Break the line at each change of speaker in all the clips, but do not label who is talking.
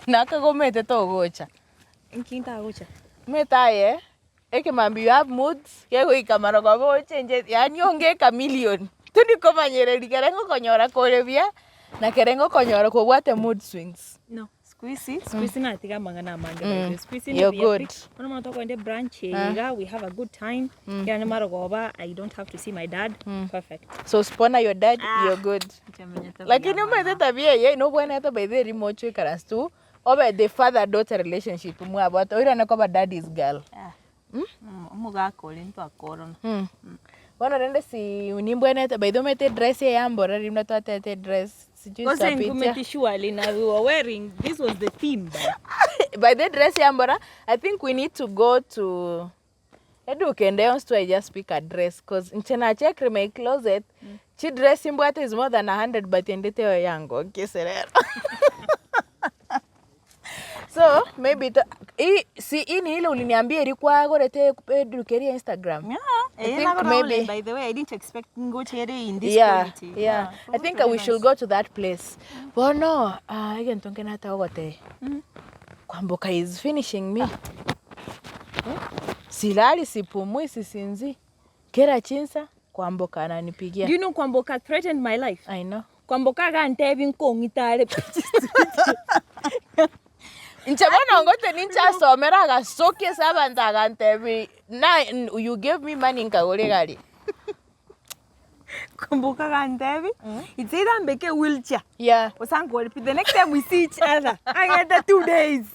Nakagomete togocha.
Inki ntagocha?
Omanyete aye, ekemambia you have moods, kegoika marogoba ochenche yaani onge echameleon, tori komanyereri kere ngokonyora kore buya, na kere ngokonyora kobwate mood swings.
No, siku hizi, siku hizi natiga amang'ana amange by the way. Siku hizi
You're
ni buya pi.
good.
Bono mono tokogenda ebrunch eye iga, we have a good time, ekero marogoba I don't have to see my dad, perfect.
So usipona your dad,
Ah.
you're good.
Nchamenyete buya
Lakini
mono.
omanyete tabia eye, nobwenerete by the way rimo oche oikaranse tu, obe the father daughter relationship mwabwate, oirane koba daddy's girl.
Ah. Omogaka oria ntwakorana.
Bono rende si nimbwenerete by the way omanyete edress eye yambora riria buna twatete edress sijui
Gose
twapitia.
nkumeti surely na we were wearing this was the theme bana.
By the dress yambora I think we need to go to eduka ende yonsi twaye just pick a dress cause inche nachekire my closet chidress mbwate is more than 100 but ende teiyo yangokia rero. So maybe to, hii si hii ni ile uliniambia ilikuwa agorete eduka eria Instagram.
Yeah,
I
eh,
think
nagora
maybe-
ole, by the way, I didn't expect ngoche in this
yeah,
quality.
yeah.
it
I
was
think
really
we should
nice.
go to that place. Bono, ah, egento nke natagogotebia. Kwamboka is finishing me. Eh? Silali, sipumui, sisinzii. Kera chinsa, Kwamboka ananipigia.
Do you know Kwamboka threatened my life?
I know.
Kwamboka agantebia nkong'ita are pi
Inche bono ngote ninche asomera agasokia ase abanto agantebia na you gave me money nkagora egari.
Kwamboka agantebia, it's either mbeke wheelchair
Yeah.
gose ankore pi the next time we see each other agete 2 days.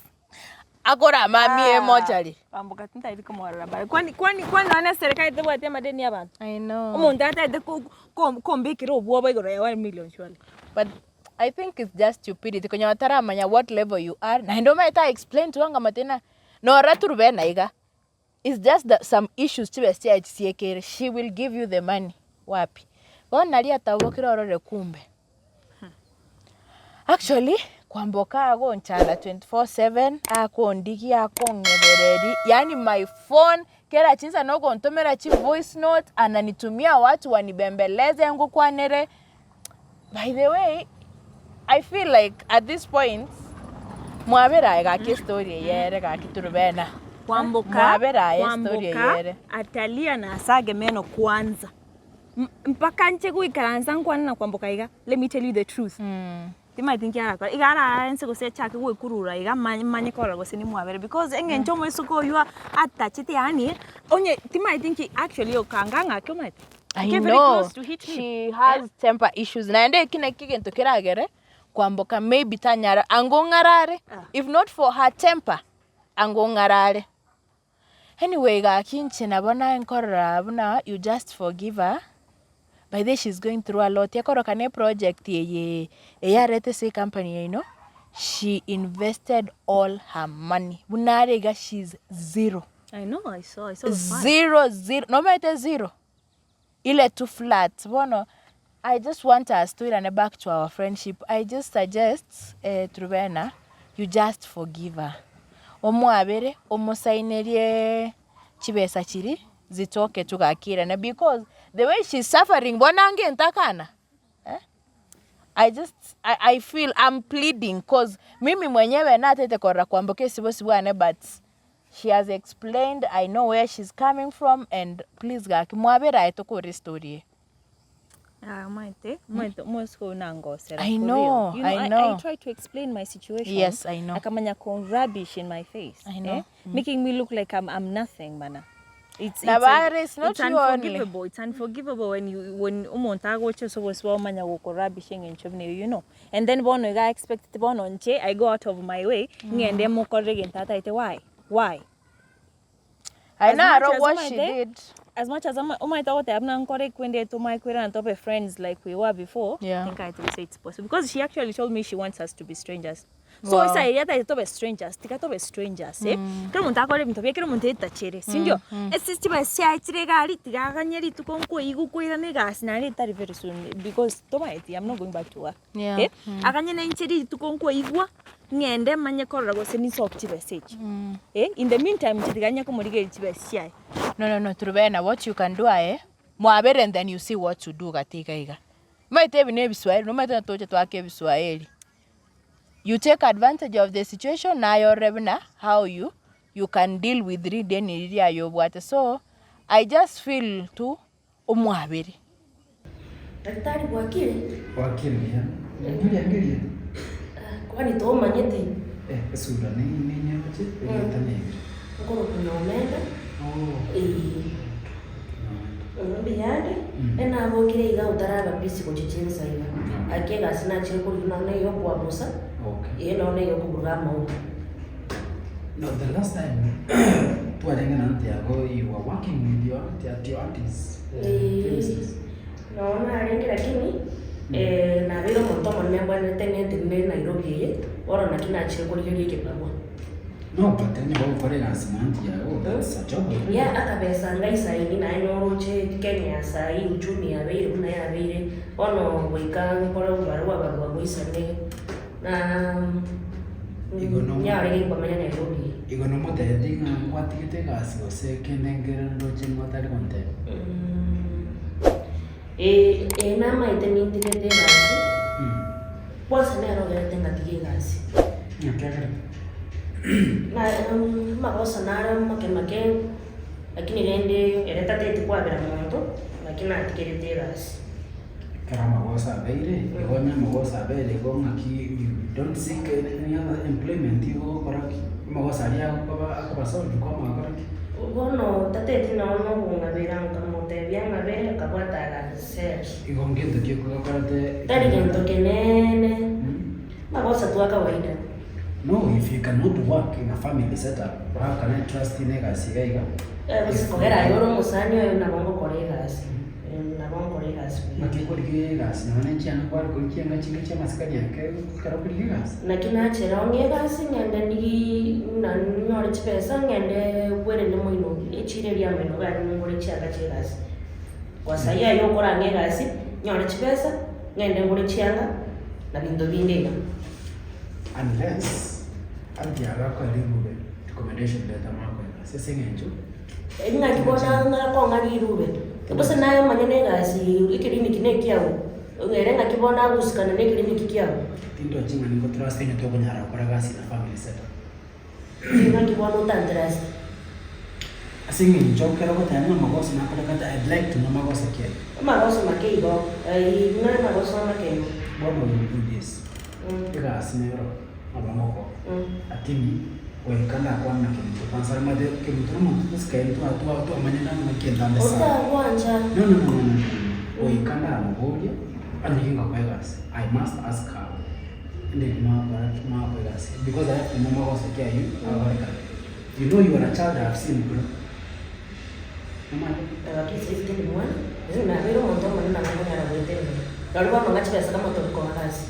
Akoramamie emochari.
Kwamboka tintari komorora bare. Kwani kwani kwani nonya eserikari tebwati amadeni ya abanto?
I know.
Omonto atagete ko- ko- kombekera obwoba igoro ya 1 million surely.
But I think it's just stupidity konya bataramanya what level you are naende omanyete I explain to anga matena nora turube na iga it's just that some issues chibe chiaye chisiekere she will give you the money wapi bono nari atabokire orore kumbe actually kwamboka agonchanda 24/7 akondigia akong'ebereri yaani my phone kera chinsa nogontomera chi voice note ananitumia watu wanibembeleze ngokwanere By the way, I feel like at this point mwabere aye gaki estory eye ere gaki Turubena.
Kwamboka,
Mwabere aye estory eye
Kwamboka
ere.
atalia na asage meno kwanza. M- mpaka nche goikaransa nkwane na Kwamboka iga, let me tell you the truth. Timanyeti nki arakore, iga ararare nse gose achake goekurura iga manye manye korora gose nimwabere because eng'encho omoiseke oywo atachete yaani onye timanyeti nki actually okanga ng'aki omanyete.
I
Came very
know
close to hit him.
she has temper issues naende eki naki egento keragere kwamboka maybe tanyara ango ng'arare
Ah.
if not for her temper ango ng'arare anyway gaki inche nabo naye nkorora buna you just forgive her by the way she's going through a lot ekoroka ne project eye eyarete ase ecompany yaino she invested all her money buna are iga she's zero.
I know, I saw, I saw the file.
Zero zero nomanyete zero ile tu flat bono I just want us toirane back to our friendship I just suggest eh, Truvena you just forgive her omwabere omosainerie chibesa chiria zitoke togakirane because the way she's suffering bono ange ntakana eh? I just I, I feel I'm pleading cause mimi mwenyewe natete korora kwamboka esibosi bwane but She has explained, I know where she's coming from and please gaki mwabere aye tokore story eye.
Ah, omanyete, omanyete omosike oyo nangosera
I
for
know,
real. You know,
I
I,
know.
I tried to explain my situation.
Yes, I know.
Akamanya ko rubbish in my face.
I know.
Eh? Making me look like I'm, I'm nothing bana. It's,
Na
it's,
bare, it's not
it's
you only.
unforgivable. It's unforgivable when you when omonto agocha ase obosio omanya goko rubbish eng'encho buna eyo, you know. And then bono iga expect bono inche I go out of my way ng'ende mokorere egento ataete why? Why?
I
As
know
much
aro
as
what she
omanyete-
did.
As much as oma- omanyete ogoteba buna nkore kwende tomanye koirana tobe friends like we were before,
Yeah.
I think I to say it's possible. Because she actually told me she wants us to be strangers. So
Wow.
esa eria atagete tobe strangers, tiga tobe strangers eh. Kera omonto akore ebinto biaye, kera omonto etachere, sindio? Ase chibesa chiaye chire iga aria, tiga aganye rituko nkoigwa koirana egasi naende etari very soon because tomaeti I'm not going back to work.
Yeah.
Eh, aganye na inche rituko nkoigwa, ng'ende manye korora gose ninsoke chibesa echi. Eh, in the meantime inche tiga nye komorigereria chibesa chiaye.
No no no Truvena what you can do aye mwabere and then you see what to do gati iga iga. Omanyete ebi ne ebiswahili nomanyete toche toake ebiswahili. You take advantage of the situation naye orore buna how you you can deal with rideni riria aye obwate so I just feel tu omwabere.
Daktari bwakire?
Bwakire buya. Nonye oriangeria?
Kwani tomanyeti?
Eh, esura nenyache erieta neri.
Nkorokwa Nyomenda.
Oh.
Ee.
Nyomenda.
Mbuyande, enabokire iga otaraba busy gochia chinsa iga. Aki egasi nachire korigia nonya na eyokoamusa,
Okay.
ee nonya na eyokoburuga amauga.
No, the last time twarenge na auntie yago you were working with your auntie at your auntie's
Ee,
premises.
Nonya narenge lakini nabeire omonto omonene mbwenerete ng'ente ninde Nairobi eye, bono naki nachire korigeria ekebarua.
No, but onye gogokora egasi na auntie yago that's a job already.
Yeah, akabesa ngaisaini naye noroche Kenya ya saii uchumi yabeire buna yabeire, bono goika nkore obobarua barua boisane na
Igo nomo-
nyare komenya Nairobi.
Igo nomotebeti ng'a ngwatigete egasi gose kende nkere ndoche ngotari gontebia?
Ee, ee namaete nintigete egasi, kwanza nere ogerete ngatiga egasi.
Naki agerete?
Na amagoso nare make make, lakini rende ere tateti kwabera monto, lakini natigerete egasi.
Ekero amagoso abeire, igo onye amagoso abeire igo ng'aki you don't seek any other employment igo ogokora ki? Amagoso aria agokoba akoba solved kwamanya gokora ki?
Bono tateti nonye na okong'abera nkamotebia ng'abere akabwata agansera.
Igo ngento ki okwo gakorete
Tari gento keneene, amagoso tu a kawaida.
No, if you cannot work in a family setup, how can I trust you negasi iga iga?
Gose kogera aye ore omosani oyo nabo ngokora egasi, nabo nkore egasi buya.
Naki okorigia egasi nonya ne chianga kware korigia chianga chinga chia amasikani ake ekero okorigia egasi?
Naki nachera ong'e egasi ng'ende ndigie na nyore chibesa ng'ende bwerende moino echiro eria ya moino iga aria ngore chianga chia egasi. Kwa sahi aye okora ang'e egasi, nyore chibesa, ng'ende ngore chianga, na binto binde iga.
Unless auntie yago akoe rirube recommendation letter mwakoe egasi ase eng'encho
Ng'aki bono ng'a kong'a rirube, gose naye omanye na egasi ekiriniki na ekiago, ere ng'aki bono agosikana na ekiriniki kiago.
Tindochi ng'a nigo trust onye tokonyara gokora egasi na family setup.
Ng'aki bono otantrust?
Ase eng'encho ekero ogoteba ng'a amagoso nakorekete I'd like to know magoso ki aye.
Amagoso make igo, buna amagoso make igo.
Bono we will do this, egasi nero nabo ngokora, lakini goika ndakwane na kemunto kwanza omanyete kemunto na omonto tosikaine twa twa twamanyana ng'a entambe sana.
Otagwancha.
No no no no no no, goika ndamoboria onye gingokoa egasi, I must ask her. Inde mwakora ki mwakora egasi because I have to know magoso ki aywo agokorekana. You know you are a child I have seen grow. Omanyete?
Lakini saisi tindi mwana, lakini nabeire omonto omonene nabo nkonyara goetenena. Rori bono ng'a chibesa kama tori koa gasi.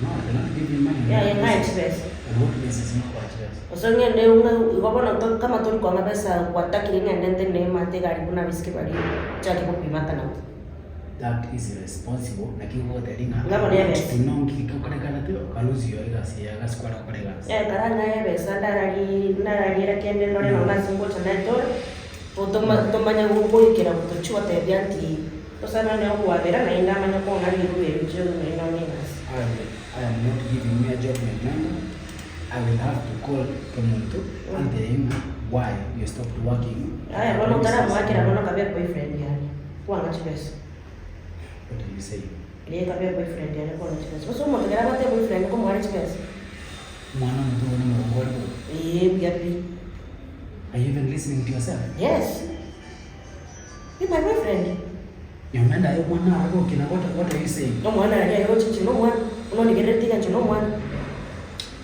No, I cannot give you money.
Yaya ng'ae chibesa.
On what basis ngokoa chibesa?
Gose ng'ende ng'a igo bono to kama tori koa mabesa gwatakire ng'ende ntenene emate egari buna abaiseke baria nchake gopimata nabo.
That is irresponsible naki gogotebi ng'a
Ng'a bono ebesa.
I want to know nki gekorekanete okarusia egasi yago ase kware gokora egasi.
Ekero ang'ae ebesa ndararie ndarariera kende ndore nonya ase ngocha naetore, otoma tomanye goikera gotochia gotebia nti gose nonye okwabera naende amanye kong'a riruba eri inche naende ong'e egasi.
I I am not giving you a job my member, I will have to call omonto antebie ng'a why you stopped working.
Aye bono otaramoakera bono kabe boyfriend yane. Kwanga chibesa.
What are you saying?
Riria ekabe boyfriend yane kwanga chibesa. Gose omonto ekero abwate boyfriend nkomoa are chibesa?
Omwana omonto oyo nomorongo ore bobe.
Eeh buya pi.
Are you even listening to yourself?
Yes. He my boyfriend.
Nyomenda aye omwana are gokina what, what are you saying?
Omwana aria aye gocha inche nomwana, buna ondigerereti iga inche nomwana.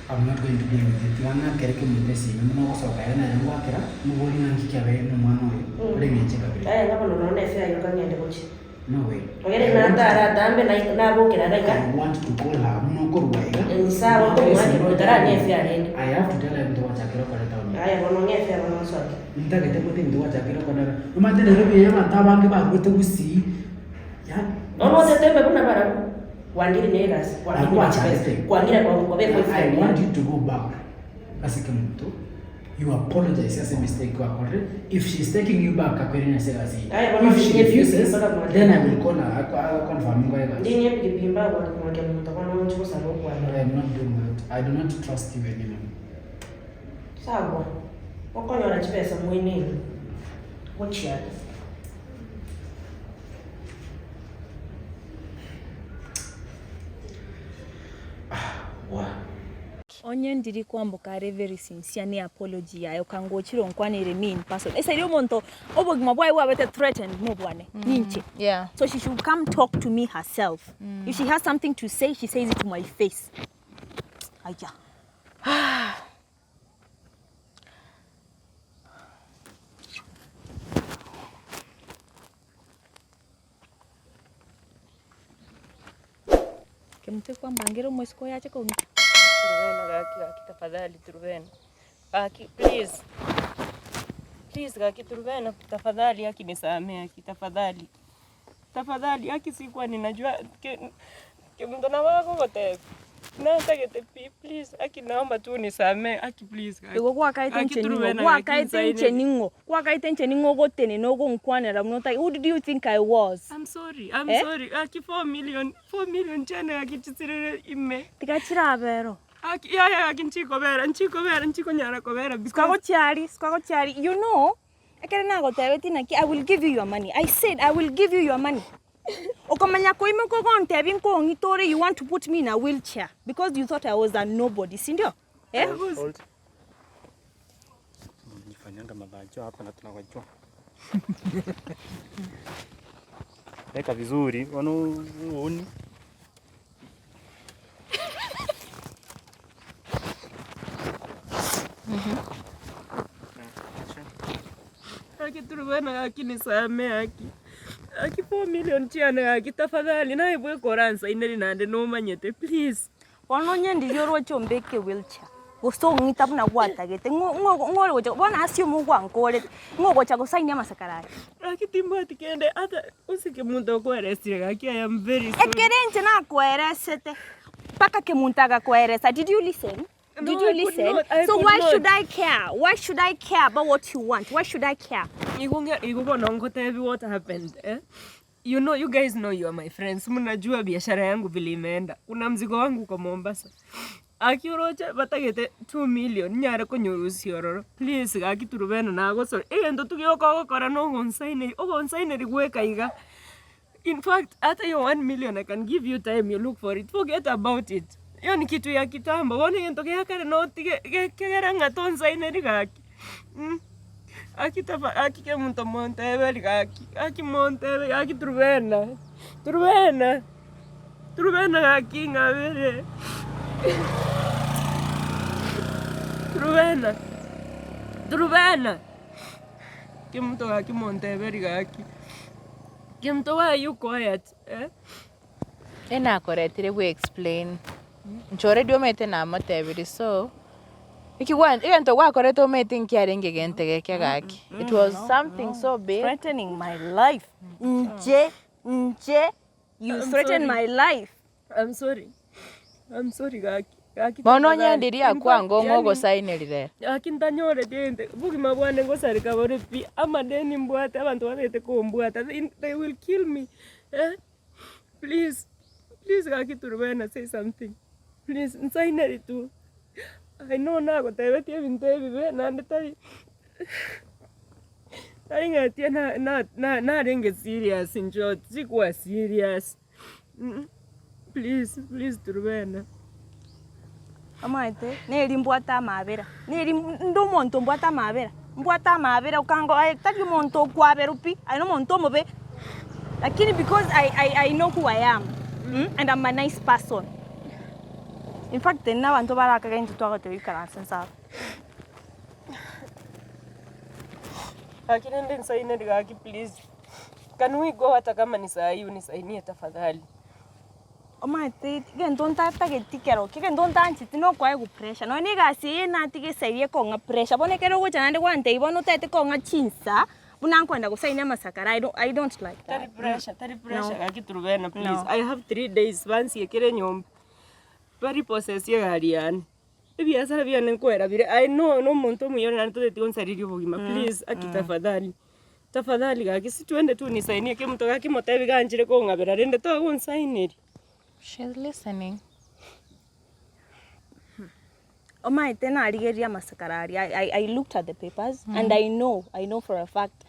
I'm not going to deal with it. Tiga ng'akere kemonto esimi buna ogosoka iga nere ngwakera, mobori ng'a nki kiabeire na omwana oyo, ore eng'encho ekabere.
Aye ng'a bono nonya efe aye okang'ende gochia.
No way.
Ogere natara atambe nai- nabokera iga iga.
I want to call her buna okorwa iga.
Sawa okomwakera otarang'e efe arende.
I have to tell her ebinto gwachakire okora etown eye.
Aye bono ng'e efe bono nsoke.
Ntagete mote ebinto gwachakire okora. Omanyete Nairobi eye abanto abange barwete gusii, yaani.
Bono otetembe buna barabwo. Kwangire ne egasi, kwangire
Abwo
ne chibesa,
bachagete.
kwangire kobe
I
boyfriend
want
yane.
you to go back ase kemonto you apologize ase mistake gwakorire if she is taking you back akoirane ase egasi eye.
Aye, bono
If she
ndinye
refuses
mpaka mwake.
then I will call her ako- ako confirm ngoe egasi.
Ndinye epikipiki mpaka mwake monto bono nchi gosaba
I
okwabera.
am not doing that. I do not trust you anymore.
Sawa, okonyora chibesa mwenenu gochiaka.
Wa.
Onye ndiri kwamboka are very sincere ne apology yaye okangochire onkwanere me in person ase erio omonto obogima bwaye bwabete threatened nobwane ninche
Yeah.
so she should come talk to me herself if she has something to say she says it to my face aya. Kemunto kwambangera omosike oyo ache kong'ita.
Turubena gaki gaki tafadhali Turubena. Gaki please. Please gaki Turubena tafadhali haki nisamee haki tafadhali. Tafadhali haki sikuwa ninajua ke kemunto nabo agogotebia natagete pi please haki naomba tu unisamee haki please gaki.
Igo gwakaete
Gaki
inche ning'o?
Turubena gaki
Gwakaete inche
nsaineri.
ning'o? Gwakaete inche ning'o ogotenena ogonkwanera buna otagete? Who did you think I was?
I'm sorry, I'm
Eh?
sorry. Aki 4 million, 4 million chane gaki chisirire ime.
Tiga chirabe ero.
Aki yaya gaki nchikobera, nchikobera, nchikonyara kobera because
Sikagochiari, sikagochiari. You know, ekere nagotebetie naki I will give you your money. I said I will give you your money. Okomanya koimoka ogontebia nkong'ita ore you want to put me in a wheelchair because you thought I was a nobody, sindio? Eh?
I was
Mnajifanyanga mabacho hapa na tunawajua. Weka vizuri, wana uoni.
Aki Turubena gaki nisamee aki. Aki 4 million chiane gaki tafadhali naye bwekora nsaineri naende nomanyete please.
Bono onye ndiria oroche ombeke wheelchair, gose ong'ita buna gwatagete, ng'o ng'o ng'o ore gocha bono ase omo gwankorete, ng'o ogocha gosainia amasakara aya.
Gaki timbwati kende ata osike monto okoeresire gaki I am very sorry.
Ekere inche nakoeresete, mpaka kemonto agakoeresa, did you listen?
No,
Did you
I could
listen?
not, I
So
could
why
not.
should I care? Why should I care about what you want? Why should I care?
Igo nge- igo bono ngotebi what happened eh? You know, you guys know you are my friends. Mnajua biashara yangu vile imeenda. Kuna mzigo wangu uko Mombasa. Akioroche batagete 2 million nyare konyorusia ororo. Please gaki Turubena nagosore. Egento tugioka ogokora nogonsaineri, ogonsaineri gweka iga. In fact, hata hiyo 1 million I can give you time you look for it. Forget about it. Hiyo ni kitu ya kitambo. Bono egento gia kare notige gekegera ng'a tonsaineri gaki. Aki tafa aki kemonto monteberi gaki, aki montebe gaki Turubena, Turubena, Turubena gaki ng'abere. Turubena, Turubena, kemonto gaki monteberi gaki. Kemonto why are you quiet eh?
Enakoretire gwe explain. Inche already omanyete namotebirie so, eki gwa egento gwakorete omanyete nkiarenge gento geke gaki. It was something so big.
Threatening my life. Inche, inche, you
I'm
threaten
sorry.
my life.
I'm sorry. I'm sorry gaki. Gaki
Bono
tafadhali.
onye ndiria
In fact,
kwanga ong'o
yani-
ogosaineri
Gaki ntanyoreti egento, bogima bwane ngosareka bore pi, amadeni mbwate, abanto babete kombwata, they, they will kill me. Eh? Please, please gaki Turubena say something. Please, nsaineri tu. I know nagotebetie ebinto ebibe naende tari tari ng'atia na na na narenge serious inche sikuwa serious. Please, please Turubena.
Omanyete, neri mbwate amabera, neri inde omonto mbwate amabera, mbwate amabera okango aye tari omonto okwaberwa pi, aye na omonto omobe, lakini because I, I, I know who I am mm, and I'm a nice person. In fact, tari na abanto barakage intwe twagoteba ikaranse nse aba.
Gaki rende nsaineri gaki please. Can we go hata kama ni saa hii unisainie tafadhali.
Omanyete egento ntatageti kero ki, egento ntancheti na okoegwa pressure, nonye na egasi eye natiga esairia ekong'a pressure, bono ekero ogocha naende gwantebia bono otagete kong'a chinsa, buna nkoenda gosaini amasakara I don't, I don't like
Tari
that.
pressure, tari pressure
No.
gaki Turubena please.
No.
I have 3 days bansiekere nyomba. Baripossessie egari yane. Ebiasara biane nkoera bire. I know na omonto omuya ore naende totageti gonsareria obogima. Please aki tafadhali. Tafadhali gaki si twende tu unisainie kemonto gaki motebi ganchire kong'abera rende togonsaineri.
She's listening.
Omanyete narigereria amasakara aria, I, I, I looked at the papers and I know, I know for a fact,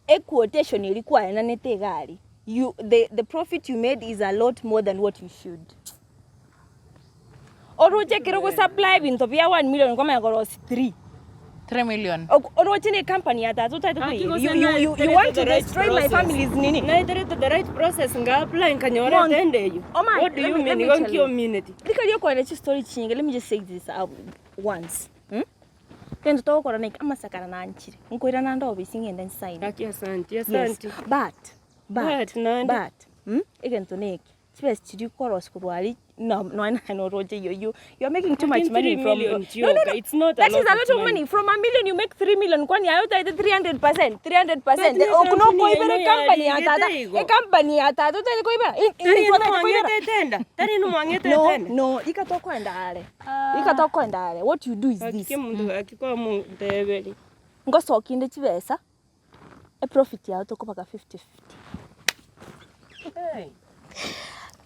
equotation eria kwaenanete iga aria, you, the, the profit you made is a lot more than what you should. Oroche ekero ogosupply ebinto bia one million kwamanya korosia three.
3 million.
Ok- Oroche ne company ya tata otagete
Gaki
koyeiba.
gose
You, you, you, you want to
naeterete the right
destroy my
process.
family's nini?
Naeterete the right process nga apply nkanyora
Mon-
etende eywo.
Omanye,
What do
let
you
me- let
mean?
me
Igo
tell
nki
you.
omineti?
Rika riokoenda chistory chinyinge, let me just say this once. Hmm? Gento togokora naki amasakara nanchire. Nkoirana ande obisi ng'ende nsign.
Gaki asanti,
Yes.
asanti.
But, but,
But naende.
but, Egento neke, chibesa chiria okorosia korwa aria no nonya naye noroche you you you are making too much
Lakini
money
3
from
million
no no
chioka,
no
it's not a
that is
lot
a
of
lot of
money.
money from a million you make 3 million kwani aye otaete 300%, 300%
But ne
ok
company
nokoibera
eno
ecompany ya tata
yarigete igo.
ecompany ya tata otaete koibera
Tari
intwe otaete koibera
inwe mwang'ete etenda, tari inwe mwang'ete
no
etenda.
no rika tokoenda are rika tokoenda are what you do is this
Gaki omonto gaki kwamonteberia.
Ngosokia inde chibesa Eprofit yao tokobaga fifty fifty.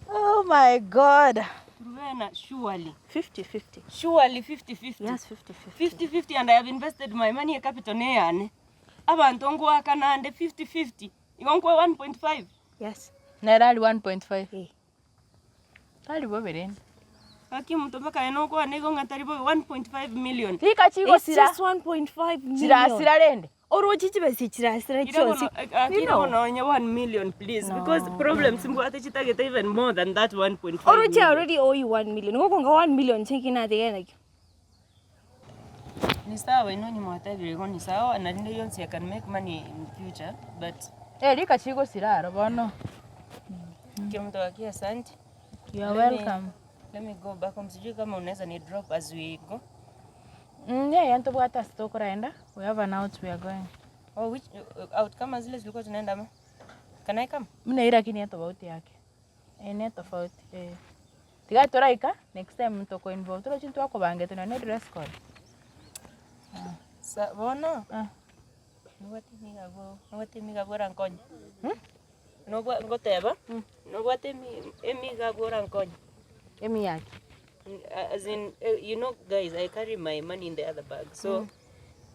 Oh my God.
Rubena, surely.
Fifty fifty.
Surely 50 50.
Yes, fifty fifty.
50 50 and I have invested my money e capital neyane. Abanto ngoakana ande 50 50. Igo nkoe 1.5.
Yes.
Nere ari 1.5.
Eh.
Tari bobe rende.
Gaki omonto mpaka aye nokwana igo ng'a tari bobe 1.5 million.
Rika
It's
chigosira.
just 1.5 million.
Chirasira rende.
Oroche chibesa chirasira
Ira bono
chionsi.
gaki
You
ira
know.
bono onye 1 million please because problems mbwate chitagete even more than that 1.5
Oroche
million.
already owe you 1 million. Ngokonga 1 million chinki natigere nakio.
Ni sawa inwe onye mwatebire igo ni sawa na rinde yonsi I can make money in future but
Eh, rika chigosira aro bono.
Kemunto gaki asante.
You are
Let me-
welcome.
Let me go back home. Sijui kama unaweza ni drop as we go.
Yeah, yeah, ntobwate ase tokoraenda. We have an out we are going.
Oh, which out kama zile zilikuwa tunaenda ama? Can I come?
Buna eye lakini etobauti yake. Eye netofauti eh. Tiga toraika next time ntoko involve torochi ntwakobangete nonye ne dress code.
Sa bono?
Ah.
Nobwate emiga abwo, nobwate emiga abwo orankonye? Nobwa ngoteba, nobwate emi emiga abwo orankonye?
Emi yaki?
As in, you know guys, I carry my money in the other bag. So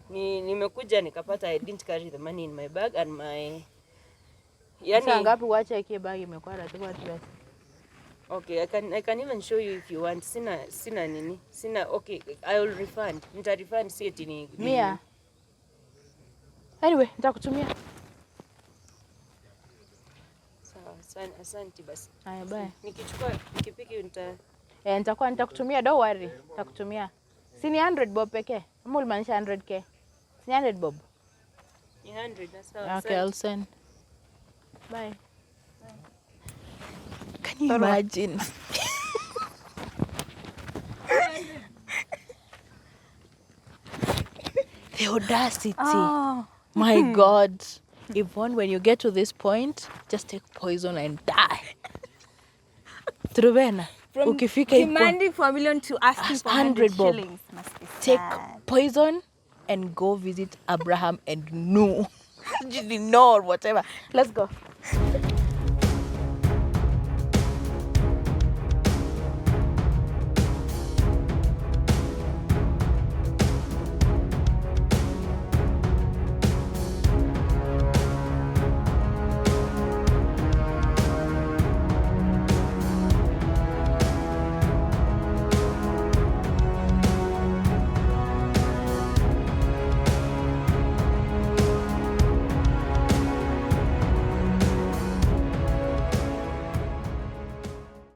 ni nimekuja nikapata I didn't carry the money in my bag and my
Yani,
yani
ngapi wacha bag imekuwa ratibu pesa.
Okay, I can even show you if you want. Sina nini? Sina okay, I will refund. Nita refund si eti ni
Mia. Anyway, nitakutumia.
Sawa, asante, asante basi.
Haya, bye.
Nikichukua pikipiki nita
Eh, nitakuwa nitakutumia, don't worry. Nitakutumia. Si ni 100 bob pekee? Ama ulimaanisha 100k? Si ni 100 bob?
ni 100 na sawa.
Okay,
Asante.
I'll send. Bye. Can you imagine? The audacity. My God. Yvonne, when you get to this point, just take poison and die. Truvena, ukifika hii point,
Demanding for a million to asking
Ask
for 100
100 bob.
shillings. Must be
take
sad.
poison and go visit Abraham and Noah. No or whatever. Let's go.